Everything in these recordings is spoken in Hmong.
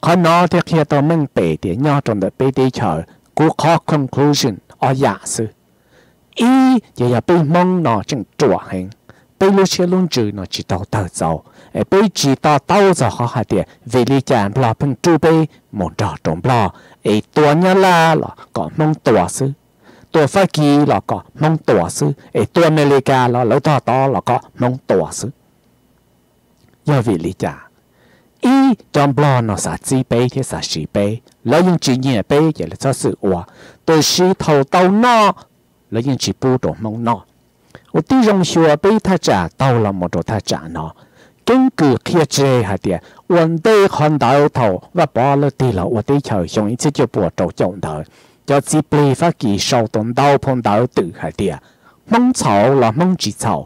Qhov no thiaj qhia tau meej pem tias nyob rau ntawm peb teb chaws kuv qhov conclusion ob yam xwb. Ib ces yog peb Hmoob no tseem ruam heev, peb lub siab lub ntsws no tsis tau tawg txaus, es peb tsis to taub txog qhov hais tias vim li cas Nplog pheej rub peb mus nrog rau Nplog, es tua Nyab Laj los kom Hmoob tua xwb, tua Fab Kis los kom Hmoob tua xwb, es tua Amelikas los lawv tog tod los kom Hmoob tua xwb. Yog vim li cas? Ib, cov Nplog no xav txib peb thiab xav siv peb, lawv yeej tsis nyiam peb ces lawv txhob txwm ua. Tab sis thaum tau noj, lawv yeej tsis pub rau Hmoob noj. Ua tib zoo xyuas peb thaj tsam taug los mus rau thaj tsam no. Keeb kwm qhia tseg hais tias ua ntej qhov ntawd thaum Vaj Pov lawv tig los ua teb chaws xyoo ib txhiab cuaj puas rau caum ntawd, cov txiv plig Fab Kis sau tau ntau phau ntawv twm hais tias Hmoob txhaum los Hmoob tsis txhaum,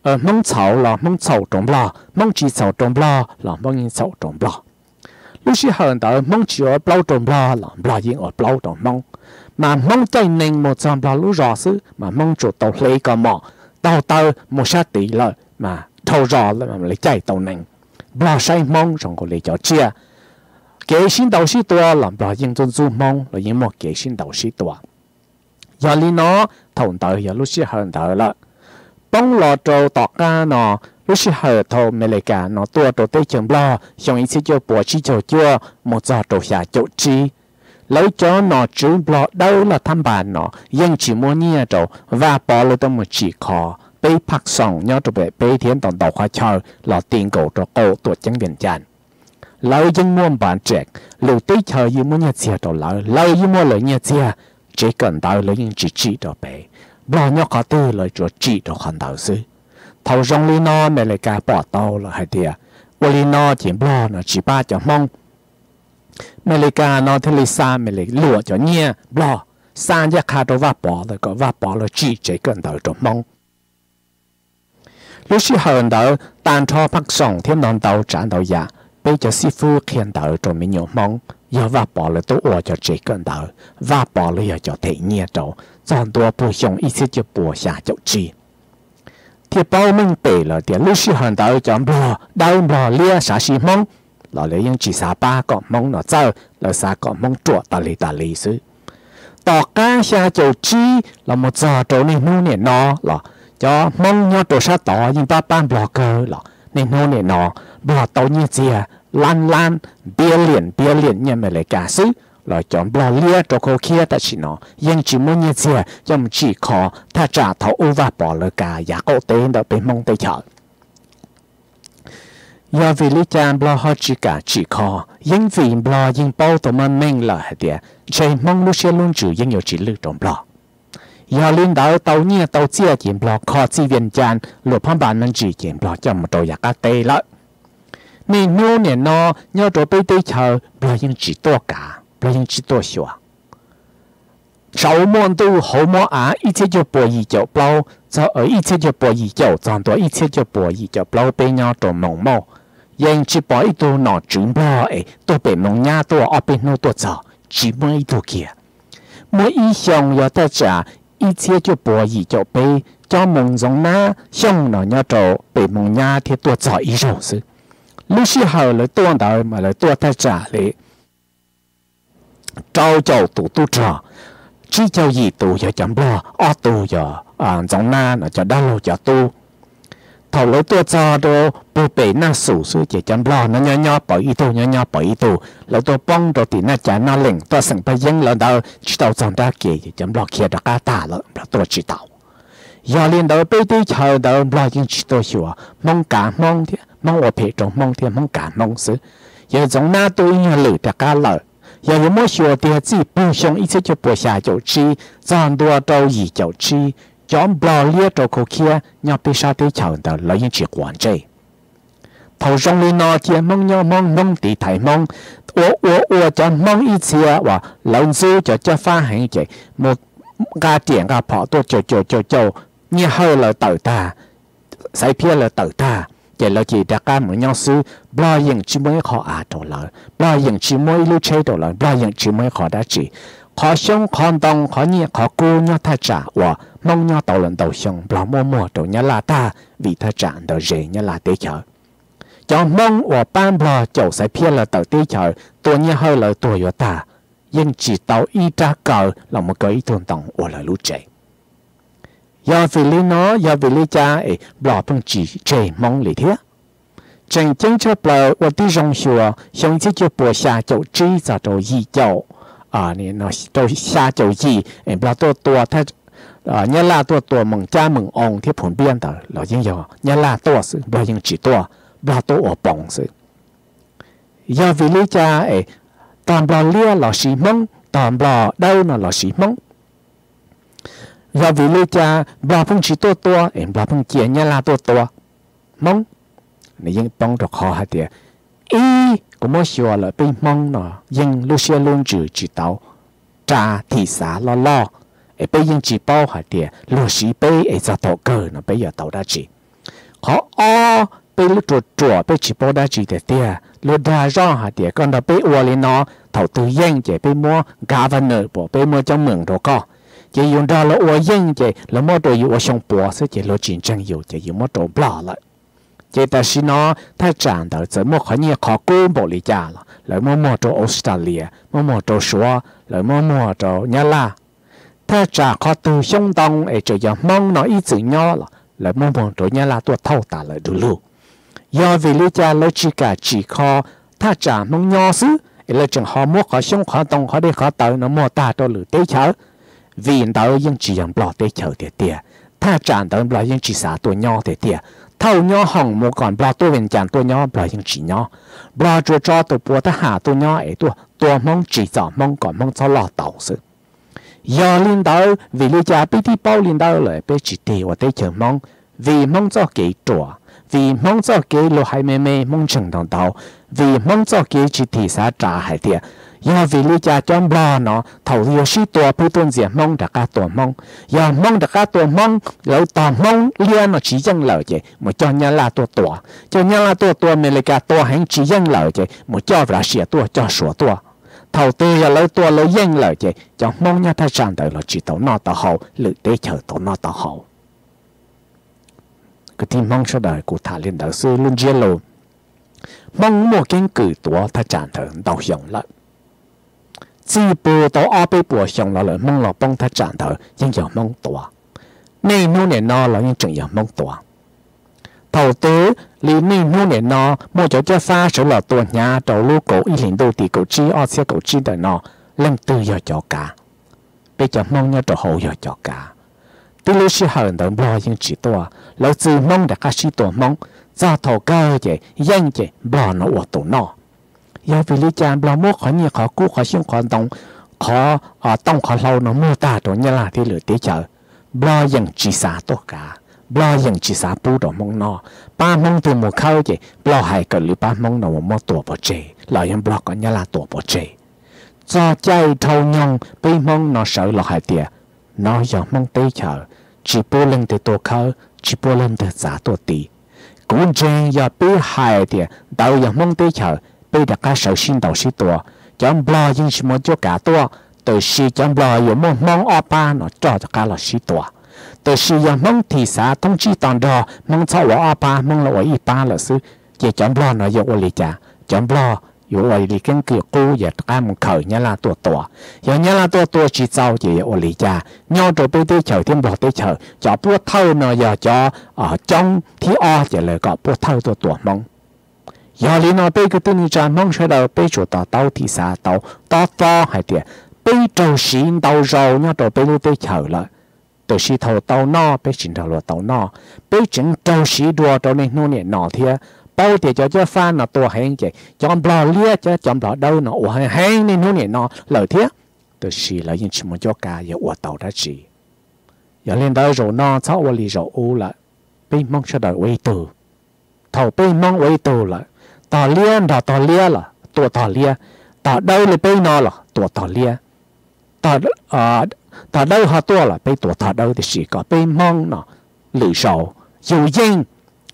Hmoob txhaum los Hmoob txhaum rau Nplog, Hmoob tsis txhaum rau Nplog los Hmoob yeej txhaum rau Nplog. Lub sij hawm ntawd Hmoob tsis ua plaub rau Nplog los Nplog yeej ua plaub rau Hmoob. Mas Hmoob caij nees mus txog Nplog lub zos xwb mas Hmoob tsuas tau hle kaus mom taug taw mus sab tid lawm mas dhau zos lawm mas lawv caij tau nees. Nplog saib Hmoob zoo nkaus li cov tsiaj, kev sib ntaus sib tua los Nplog yeej ntxub ntxub Hmoob, los yeej muaj kev sib ntaus sib tua. Yog li no, thaum ntawd yog lub sij hawm ntawd lawm. Poob los rau tom qab no, lub sij hawm thaum Amelikas no tuaj rau teb chaws Nplog xyoo ib txhiab cuaj puas tsib caug cuaj mus txog rau xya caum tsib, lawv cov nom tswv Nplog dawb laj thab npas no yeej tsis muab nyiaj rau Vaj Pov lawv tuaj mus tsim kho peb Phaj Xoom nyob rau pem peb thiab ntau ntau qhov chaw los ti nkaus rau qaum tuam ceeb Vias Cas. Lawv yeej muaj npas tseem, lwm teb chaws yeej muaj nyiaj txiag rau lawv, lawv yeej muaj lawv nyiaj txiag, tsev kawm ntawv lawv yeej tsis tsim rau pem. Nplog nyob qhov twg lawv tsuas tsim rau qhov ntawd xwb. Thaum zoo li no Amelikas pom tau lawm hais tias ua li no ces Nplog no tsis pab cov Hmoob. Amelikas no thiaj li xa Amelikas luam cov nyiaj Nplog xa ncaj qha rau Vaj Pov lawv kom Vaj Pov lawv tsim tsev kawm ntawv rau Hmoob. Lub sij hawm ntawd tag nrho Phaj Xoom thiab ntau ntau tsav ntau yam, peb cov xib fwb qhia ntawv rau me nyuam Hmoob yog Vaj Pov lawv tuaj ua cov tsev kawm ntawv, Vaj Pov lawv yog cov them nyiaj rau txog ntua puag xyoo ib txhiab cuaj puas xya caum tsib. Thiaj paub meej pem lawm tias lub sij hawm ntawd cov Nplog dawb Nplog liab sav siv Hmoob los lawv yeej tsis xav pab kom Hmoob no txawj, lawv xav kom Hmoob ruam tas li tas li xwb. Tom qab xya caum tsib los mus txog rau niaj hnub niam no los cov Hmoob nyob rau sab tod yeej pab pab Nplog kawg los niaj hnub niam no Nplog tau nyiaj txiag lab lab, billion billion nyiaj Amelikas xwb los cov Nplog liab rau khau khiab tam sim no yeej tsis muaj nyiaj txiag coj mus tsim kho thaj tsam thaum ub Vaj Pov lawv kav yav qaum teb ntawm peb Hmoob teb chaws. Yog vim li cas Nplog ho tsis kam tsim kho? Yeej vim Nplog yeej paub tau meej meej lawm hais tias ntshe Hmoob lub siab lub ntsws yeej yuav tsis lwj rau Nplog. Yog li ntawd tau nyiaj tau txiaj ces Nplog kho txij Vias Cas luam phab npas me ntsis ces Nplog coj mus rau yav qab teb lawm. Niaj hnub niam no nyob rau peb teb chaws Nplog yeej tsis tuaj kav, Nplog yeej tsis tuaj xyuas. Saum muaj ntuj hauv muaj av, ib txhiab cuaj puas yim caum plaub txog ib txhiab cuaj puas yim caum txog ntua ib txhiab cuaj puas yim caum plaub peb nyob rau Moos Mauj, yeej tsis pom ib tug nom tswv Nplog es tuaj pem Moos Nyab tuaj ob peb hnub tuaj txog, tsis muaj ib tug kiag. Muaj ib xyoo yog thaj tsam ib txhiab cuaj puas yim caum peb, cov Moos Ntxoov Nab Xyooj no nyob rau pem Moos Nyab thiab tuaj txog ib zaug xwb. Lub sij hawm lawv tuaj ntawd mas lawv tuaj thaj tsam li rau caum tus tub rog, tsib caug yim tus yog cov Nplog, ob tug yog Ntxoov Nab no cov dab laug cov tub. Thaum lawv tuaj txog rau puag pem Naj Xus xwb ces cov Nplog no nyob nyob pawv ib tug, nyob nyob pawv ib tug, lawv tuaj poob rau tim Naj Cas Naj Leem tuaj xeem Paj Yeeb lawv ntawd tsis tau txog nrab ke ces cov Nplog khiav rov qab tag lawm, Nplog tuaj tsis tau. Yog li ntawd peb teb chaws ntawd Nplog yeej tsis tuaj xyuas, Hmoob kav Hmoob thiab Hmoob ua phem rau Hmoob thiab Hmoob kav Hmoob xwb. Yawg Ntxoov Nab tuaj ib nyuag lwm rov qab lawm. Yog yuav muab xyuas tiag txij puag xyoo ib txhiab cuaj puas xya caum tsib txog ntua rau yim caum tsib, cov Nplog liab rau khau khiab nyob peb sab teb chaws ntawd lawv yeej tsis quav ntsej. Thaum zoo li no cia Hmoob nyob Hmoob, Hmoob tiv thaiv Hmoob, ua ua ua cov Hmoob ib txhia uas lawv ntxub cov cob fab heev ces mus nqa riam nqa phom tuaj caum caum caum caum, Nyiaj Hawj lawv tawm tag, Xaiv Phiab lawv tawm tag ces lawv cia li rov qab mus nyob xwb. Nplog yeej tsis muaj ib qho av rau lawv, Nplog yeej tsis muaj ib lub tsheb rau lawv, Nplog yeej tsis muaj ib qho dab tsi. Qhov xyoob qhov ntoo qhov nyiaj qhov kub nyob thaj tsam uas Hmoob nyob tau los ntau xyoo Nplog muab muag rau Nyab Laj tag vim thaj tsam ntawd ze Nyab Laj teb chaws. Cov Hmoob uas pab Nplog caum Xaiv Phiab lawv tawm teb chaws, tua Nyiaj Hawj lawv tuag yuav tag, yeej tsis tau ib rab kaw los mus kaw ib tug ntoo ua lawv lub tsev. Yog vim li no, yog vim li cas es Nplog pheej tsis tseg Hmoob li thiab? Tseem ceeb tshaj plaws ua tib zoo xyuas xyoo ib txhiab cuaj puas xya caum tsib txog rau yim caum, rau xya caum yim es Nplog tuaj tua, Nyab Laj tuaj tua Mees Cab, Mees Oo thiab Phu Npiab ntawd los yeej yog Nyab Laj tuaj xwb, Nplog yeej tsis tuaj, Nplog tuaj ua poov xwb. Yog vim li cas es tog Nplog liab los siv Hmoob, tog Nplog dawb no los siv Hmoob? Yog vim li cas Nplog pheej tsis tuaj tua es Nplog pheej cia Nyab Laj tuaj tua Hmoob? Nws yeej poob rau qhov hais tias, ib, kuv muab xyuas lawm peb Hmoob no yeej lub siab lub ntsws tsis tau ra thim xav loj loj, es peb yeej tsis paub hais tias luag siv peb es txog thaum kawg no peb yuav tau dab tsi. Qhov ob, peb lub ruam ruam peb tsis paub dab tsi tiag tiag. Luag dag zoj hais tias koj nrog peb ua li no, thaum twg yeej ces peb muab governor pom peb muab coob meem rau koj, ces yus nrog luag ua yeej ces luag muab rau yus ua xyoo puav xwb ces luag tsis ntseeg yus ces yus muab rau Nplog lawm. Ces tam sim no thaj tsam ntawd txawm muaj qhov nyiaj qhov kub npaum li cas los lawv muab muag rau Australia, muab muag rau Suav, lawv muab muag rau Nyab Laj. Thaj tsam qhov twg xyoob ntoo es tseem yog Hmoob no ib txwm nyob los lawv muab muag rau Nyab Laj tuaj thauj tas lawm du lug. Yog vim li cas lawv tsis kam tsim kho thaj tsam Hmoob nyob xwb es lawv tseem ho muab qhov xyoob qhov ntoo qhov dej qhov taws no muag tag rau lwm teb chaws? Vim ntawd yeej tsis yog Nplog teb chaws tiag tiag. Thaj tsam ntawd Nplog yeej tsis xav tuaj nyob tiag tiag. Thauj nyob hoom mus kom Nplog tuaj Vees Cas tuaj nyob Nplog yeej tsis nyob. Nplog tsuas tso tus puas thab ham tuaj nyob es tuaj tua Hmoob tsim txom Hmoob kom Hmoob txhob loj taus xwb. Yog li ntawd vim li cas peb twb paub li ntawd lawm peb tsis tig ua teb chaws Hmoob? Vim Hmoob txoj kev ruam, vim Hmoob txoj kev luag hais me me Hmoob ntseeg ntau ntau, vim Hmoob txoj kev tsis thim xav rav hais tias, yog vim li cas cov Nplog no thaum yuav sib tua pheej tuaj ntxias Hmoob rov qab tua Hmoob, yog Hmoob rov qab tua Hmoob lawv tog Hmoob liab no tsis yeej lawm ces mus coj Nyab Laj tuaj tua, coj Nyab Laj tuaj tua Amelikas tua heev tsis yeej lawm ces mus coj Russia tuaj coj Suav tuaj. Thaum twg yog lawv tua lawv yeej lawm ces cov Hmoob nyob thaj tsam ntawd los tsis tau noj tau haus, lwm teb chaws tau noj tau haus. Kwv tij Hmoob sawv daws, kuv tham li ntawd xwb, lub ntsiab lus, Hmoob muaj keeb kwm tuav thaj tsam ntawd ntau xyoo lawm. Txij puag tau ob peb puas xyoo los lawm Hmoob los poob thaj tsam ntawd yeej yog Hmoob tuav. Niaj hnub nim no los yeej tseem yog Hmoob tuav. Thaum twg li niaj hnub nim no muaj cov cab fab sawv los tua hnyav rau lub kaum ib hlis ntuj tim kaum tsib ob txhiab kaum tsib ntawm no, leej twg yog cov kav? Peb cov Hmoob nyob rau hauv yog cov kav. Tib lub sij hawm ntawd Nplog yeej tsis tuaj, lawv txwv Hmoob rov qab sib tua Hmoob, txog thaum kawg ces yeej ces Nplog no ua tus noj. Yog vim li cas Nplog muab qhov nyiaj qhov kub qhov xyoob qhov ntoo, qhov tooj qhov hlau no muag tag rau Nyab Laj thiab lwm teb chaws, Nplog yeej tsis xav tuaj kav, Nplog yeej tsis xav pub rau Hmoob noj. Pab Hmoob twg mus khawb ces Nplog hais kom lwm pab Hmoob no mus muab tua pov tseg los yog Nplog kom Nyab Laj tua pov tseg. Txog caij dhau nyoog peb Hmoob no sawv los hais tias, no yog Hmoob teb chaws, tsis pub leej twg tuaj khawb, tsis pub leej twg txav tuaj tiv. Kuv ntseeg yog peb hais tias ntawd yog Hmoob teb chaws, peb rov qab sawv sib ntaus sib tua, cov Nplog yeej tsis muaj cuab kav tuaj, tiam sis cov Nplog yuav muab Hmoob ob pab no coj rov qab los sib tua. Tiam sis yog Hmoob thim xav thoob tsib to nrog Hmoob txhob ua ob pab, Hmoob los ua ib pab lawm xwb, ces cov Nplog no yuav ua li cas? Cov Nplog yuav ua li keeb kwm qub, yuav rov qab mus khaws Nyab Laj tuaj tua. Yog Nyab Laj tuaj tua tsis txaus ces yuav ua li cas? Nyob rau peb teb chaws thiab Nplog teb chaws, cov puab thawj no yog cov coob thib ob ces lawv kom puab thawj tuaj tua Hmoob. Yog li no peb kwv tij neej tsa Hmoob sawv daws peb tsuas to taub thim xav tau tob tob hais tias peb raug siv ntau zaus nyob rau peb lub teb chaws lawm, tiam sis thaum tau noj peb tsis nrog luag tau noj, peb tseem raug siv dua rau niaj hnub nim no thiab. Paub tias cov cab fab no tua heev ces cov Nplog liab thiab cov Nplog dawb no ua heev heev niaj hnub nim no lawm thiab, tiam sis lawv yeej tsis muaj cuab kav yuav ua tau dab tsi. Yog li ntawd zaum no txhob ua li zaum ub lawm, peb Hmoob sawv daws ua ib tug. Thaum peb Hmoob ua ib tug lawm, tog liab nrog tog liab los tua tog liab, tog dawb li peb no los tua tog liab, tog dawb ho tuaj los peb tua tog dawb, tiam sis kom peb Hmoob no lwm zaus yus yeej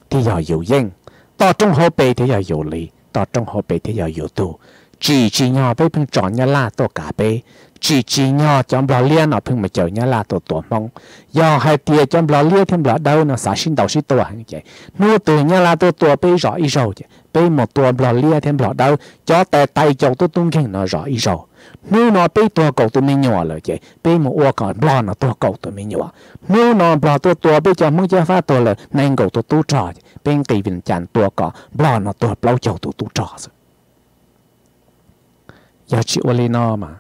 thiaj yog yus yeej, toj roob hauv pes thiaj yog yus li, toj roob hauv pes thiaj yog yus tug. Tsis tsim nyog peb pheej tso Nyab Laj tuaj kav peb, tsis tsim nyog cov Nplog liab no pheej mus caw Nyab Laj tuaj tua Hmoob. Yog hais tias cov Nplog liab thiab Nplog dawb no xav sib ntaus sib tua ces hnub twg Nyab Laj tuaj tua peb zom ib zaug ces peb mus tua Nplog liab thiab Nplog dawb cov tais tais caus tub tub nkeeg no zom ib zaug. Hnub no peb tuag kaum tus me nyuam lawm ces peb mus ua kom Nplog no tuag kaum tus me nyuam. Hnub no Nplog tuaj tua peb cov Hmoob Cob Fab tuag lawm nees nkaum tus tub rog ces peb nqis Vias Cas tua kom Nplog no tuag plaub caug tus tub rog xwb. Yog tsis ua li no mas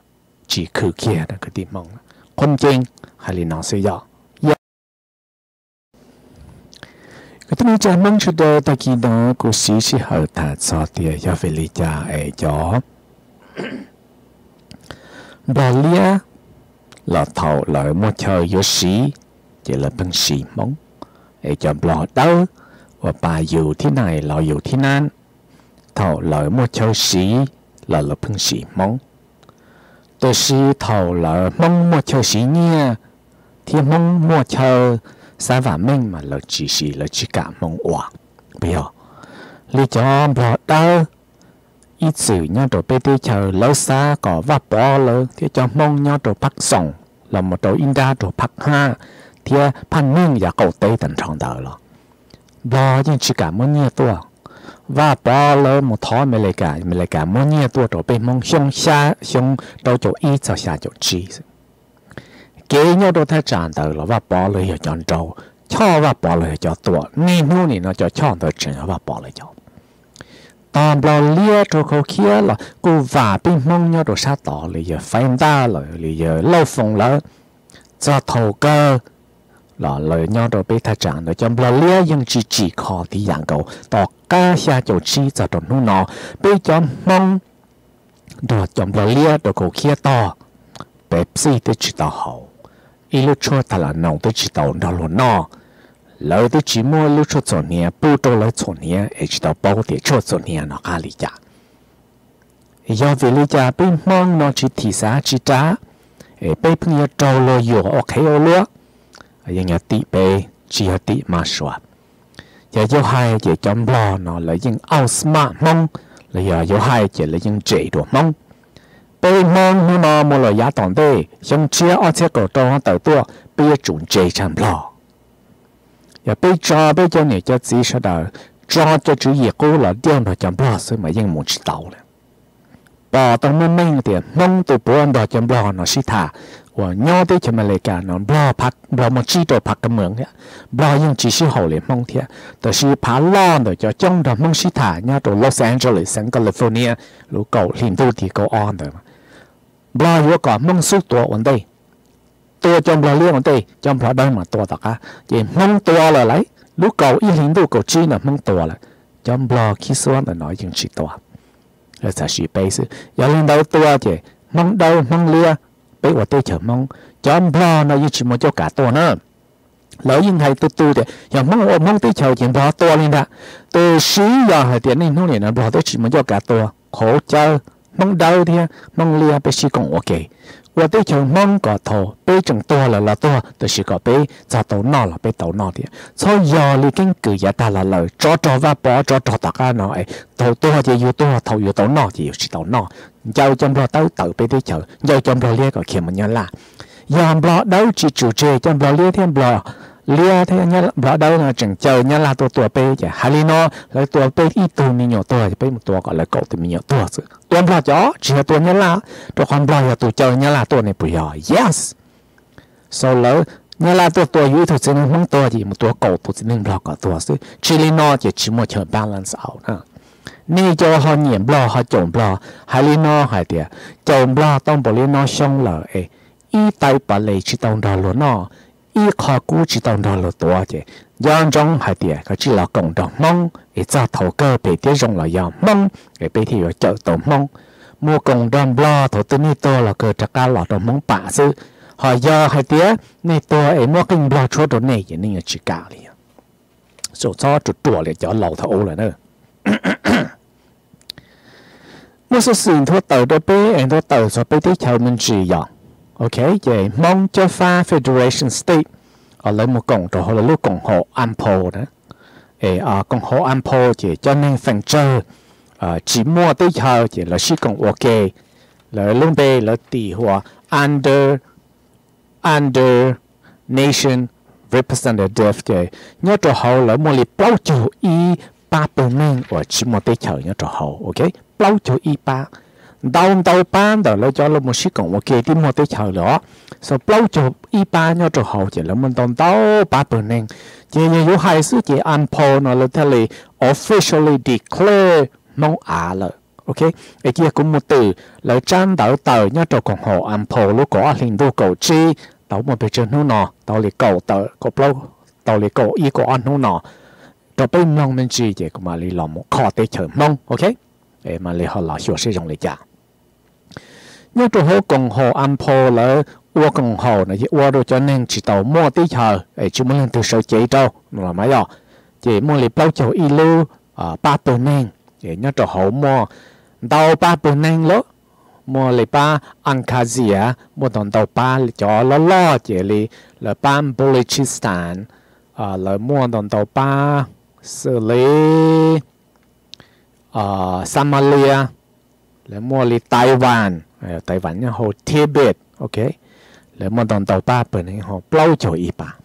tsis khwv kiag kwv tij Hmoob. Qhuab ceeb hais li no xwb yog. Kwv tij neej tsa Hmoob sawv daws, tag kis no kuv siv sij hawm tham txog tias yog vim li cas es cov Nplog liab los thaum lawv muaj chaw yuav siv ces lawv pheej siv Hmoob, es cov Nplog dawb uas pas yus thib nais los yus thib nab, thaum lawv muaj chaw siv los lawv pheej siv Hmoob. Tiam sis thaum lawv Hmoob muaj chaw siv nyiaj thiab Hmoob muaj chaw xav vam meej mas lawv tsis siv, lawv tsis kam Hmoob ua. Puas yog? Li cov Nplog dawb ib txwm nyob rau peb teb chaws lawv xav kom Vaj Pov lawv thiab cov Hmoob nyob rau Phab Xoom los mus rau ib nrab rau Phab Hab thiab Phab Neeg yav qaum teb tag nrho ntawd los Nplog yeej tsis kam muab nyiaj tuaj. Vaj Pov lawv mus thov Amelikas, Amelikas muab nyiaj tuaj rau peb Hmoob xyoo xya, xyoo rau caum ib txog xya caum tsib xwb. Kev nyob rau thaj tsam ntawd los Vaj Pov lawv yog cov nrau, Choj Vaj Pov lawv yog cov tua. Niaj hnub nim no cov Choj ntawd tseem yog Vaj Pov lawv cov. Tog Nplog liab rau Khaus Khiab los kuj vam peb Hmoob nyob rau sab tod li yog Faiv Ntaj lawm li yog Lauj Foom lawv, txog thaum kawg los lawv nyob rau peb thaj tsam ntawd cov Nplog liab yeej tsis tsim kho tib yam nkaus. Tom qab xya caum tsib txog rau hnub no, peb cov Hmoob nrog cov Nplog liab rau Khaus Khiab tog, peb txij twb tsis tau haus, ib lub tshuaj tha las noos twb tsis tau nrog luag noj. Lawv twb tsis muaj lub tshuaj txhuam hniav pub rau lawv txhuam hniav es tsis tau paub tias tshuaj txhuam hniav no qab li cas. Yog vim li cas peb Hmoob no tsis thim xav tsis rav, es peb pheej yuav raug luag yuam ua qhev ua luaj? Yeej yog tim peb, tsis yog tim mab sua. Yog yuav hais ces cov Nplog no lawv yeej outsmart Hmoob, los yog yuav hais ces lawv yeej ntse dua Hmoob. Peb Hmoob hnub no mus lawm yav tom ntej, xyoo tshiab ob txhiab kaum rau tawm tuaj, peb yuav tsum ntse tshaj Nplog. Yog peb tso peb cov niam cov txiv sawv daws, tso cov tswv yim qub los diaj nrog cov Nplog xwb mas yeej mus tsis tau li. Pom tau meej meej tias Hmoob tus puav nrog cov Nplog no sib tham, uas nyob teb chaws Amelikas no Nplog, Nplog muaj tsib rau phav ka mees thiab, Nplog yeej tsis sib haum li Hmoob thiab. Tab sis phav loj ntawm cov coob nrog Hmoob sib tham nyob rau Los Angeles, xeev California, lub kaum hli ntuj tim kaum ob ntawd, Nplog yuav kom Hmoob xub tua ua ntej, tua cov Nplog liab ua ntej, cov Nplog dawb mas tua tom qab. Ces Hmoob tua lawm lauj, lub kaum ib hlis ntuj kaum tsib ntawd Hmoob tua lawm, cov Nplog khib xuab ntawm no yeej tsis tua. Lawv txhaj siv peb xwb. Yog li ntawd tua ces Hmoob dawb Hmoob liab, peb ua teb chaws Hmoob, cov Nplog no yeej tsis muaj cuab kav tua na. Lawv yeej hais tu tu tias yog Hmoob ua Hmoob teb chaws ces Nplog tua li ntag. Tab sis yog hais tias niaj hnub nim no Nplog twb tsis muaj cuab kav tua, qhov chaw Hmoob dawb thiab Hmoob liab peb sib koom ua ke, ua teb chaws Hmoob kom thaum peb tseem tuag lawm los tuag, tab sis kom peb txog tau noj los peb tau noj thiab. Txhob yog li keeb kwm yav tag los lawm, tsov rog Vaj Pov tsov rog tom qab no es thaum tuag ces yus tuag, thaum yus tau noj ces yus tsis tau noj. Ncaws cov Nplog dawb tawm peb teb chaws, ncaws cov Nplog liab kom khiav mus Nyab Laj. Yog Nplog dawb tsis tsum tseg cov Nplog liab thiab Nplog liab thiab Nplog dawb no tseem caw Nyab Laj tuaj tua peb ces hais li no, lawv tua peb ib tug me nyuam tuag ces peb mus tua kom lawv kaum tus me nyuam tuag xwb. Tua Nplog cov, tsis yog tua Nyab Laj, rau qhov Nplog yog tus caw Nyab Laj tuaj ne puas yog? Yes. So lawv, Nyab Laj tuaj tua yus ib tug txiv neej Hmoob tuag ces yus mus tua kaum tus txiv neej Nplog kom tuag xwb. Tsis li no ces tsis muaj chaw balance out na. Nej cov ho nyiam Nplog ho caum Nplog, hais li no hais tias caum Nplog tau npaum li no xyoo lawm es ib tais pov les tsis tau nrog luag noj, ib qho kub tsis tau nrog luag tuav ces nco ntsoov hais tias koj tsij los koom nrog Hmoob es txog thaum kawg phem thiab zoo los yog Hmoob es peb thiaj yuav cawm tau Hmoob. Mus koom nrog Nplog thaum twg nej tuag los kawg rov qab los rau Hmoob pam xwb. Ho yog hais tias nej tuag es muab qeej Nplog tshuab rau nej ces nej yuav tsis kam li. Saum txhob ruam ruam li cov laus thaum ub lawm na. Muaj xov xwm nthuav tawm rau peb es nthuav tawm txog peb teb chaws me ntsis yom. Ok, ces Hmoob Cob Fab Federation State, lawv mus koom rau hauv lawv lub koom haum Ampol na. Es koom haum Ampol ces cov neeg feem tsawg tsis muaj teb chaws ces lawv sib koom ua ke, lawv lub npe lawv tis hu ua under under nation representative ces nyob rau hauv lawv muaj li plaub caug ib pab pawg neeg uas tsis muaj teb chaws nyob rau hauv, ok, plaub caug ib pab. Ntau ntau pab ntawm lawv cov los mus sib koom ua ke twb muaj teb chaws lawm os. Xav plaub caug ib pab nyob rau hauv ces lawv muaj ntau ntau pab pawg neeg. Ces yog yuav hais xwb ces UNPO no lawv thiaj li officially declare Hmoob Av lawm, ok. Es cia kuv mus twm lawv tsab ntawv tawm nyob rau koom haum UNPO lub kaum ob hlis ntuj kaum tsib, tau muaj pes tsawg hnub no, tau li kaum tawm kaum plaub, tau li kaum ib kaum ob hnub no rau peb mloog me ntsis ces kuv mam li los mus kho teb chaws Hmoob, ok. Mam li ho los xyuas seb zoo li cas. Nyob rau hauv koom haum UNPO lawv ua koom haum no ces ua rau cov neeg tsis tau muaj teb chaws es tsis muaj leej twg sawv cev rau no los mas yog, ces muaj li plaub caug ib lub pab pawg neeg, ces nyob rau hauv muaj ntau pab pawg neeg lawm. Muaj li pab Abkhazia, muaj ntau ntau pab, cov loj loj ces li lawv pab Balochistan, lawv muaj ntau ntau pab xws li Somalia, lawv muaj li Taiwan, Taiwan nyob hauv Tibet, ok. Lawv muaj ntau ntau pab pawg neeg ho plaub caug ib pab.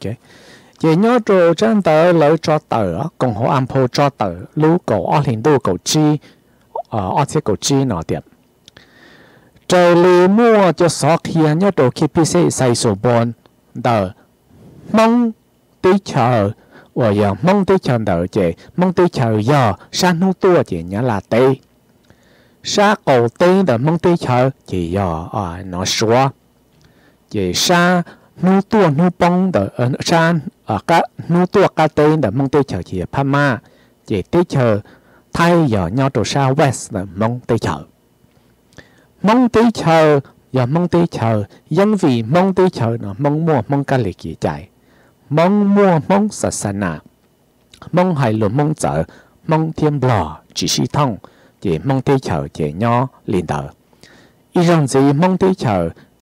Ces nyob rau tsab ntawv lawv tso tawm, koom haum UNPO tso tawm lub kaum ob hlis ntuj kaum tsib, ob txhiab kaum tsib no tias raws li muaj cov xov qhia nyob rau K P C Xais Xus Npoos ntawm Hmoob teb chaws, uas yog Hmoob teb chaws ntawd ces Hmoob teb chaws yog sab hnub tuaj ces Nyab Laj teb, sab qaum teb ntawm Hmoob teb chaws ces yog nov Suav, ces sab hnub tuaj hnub poob ntawm, sab hnub tuaj qab teb ntawm Hmoob teb chaws ces yog Phab Mab, ces teb chaws Thaib yog nyob rau sab west ntawm Hmoob teb chaws. Hmoob teb chaws yog Hmoob teb chaws, yeej vim Hmoob teb chaws no Hmoob muaj Hmoob kab lis kev cai, Hmoob muaj Hmoob xa xa nas, Hmoob hais lus Hmoob txawv, Hmoob thiab Nplog tsis sib thooj, ces Hmoob teb chaws ces nyob li ntawd. Ib zaug ntxiv Hmoob teb chaws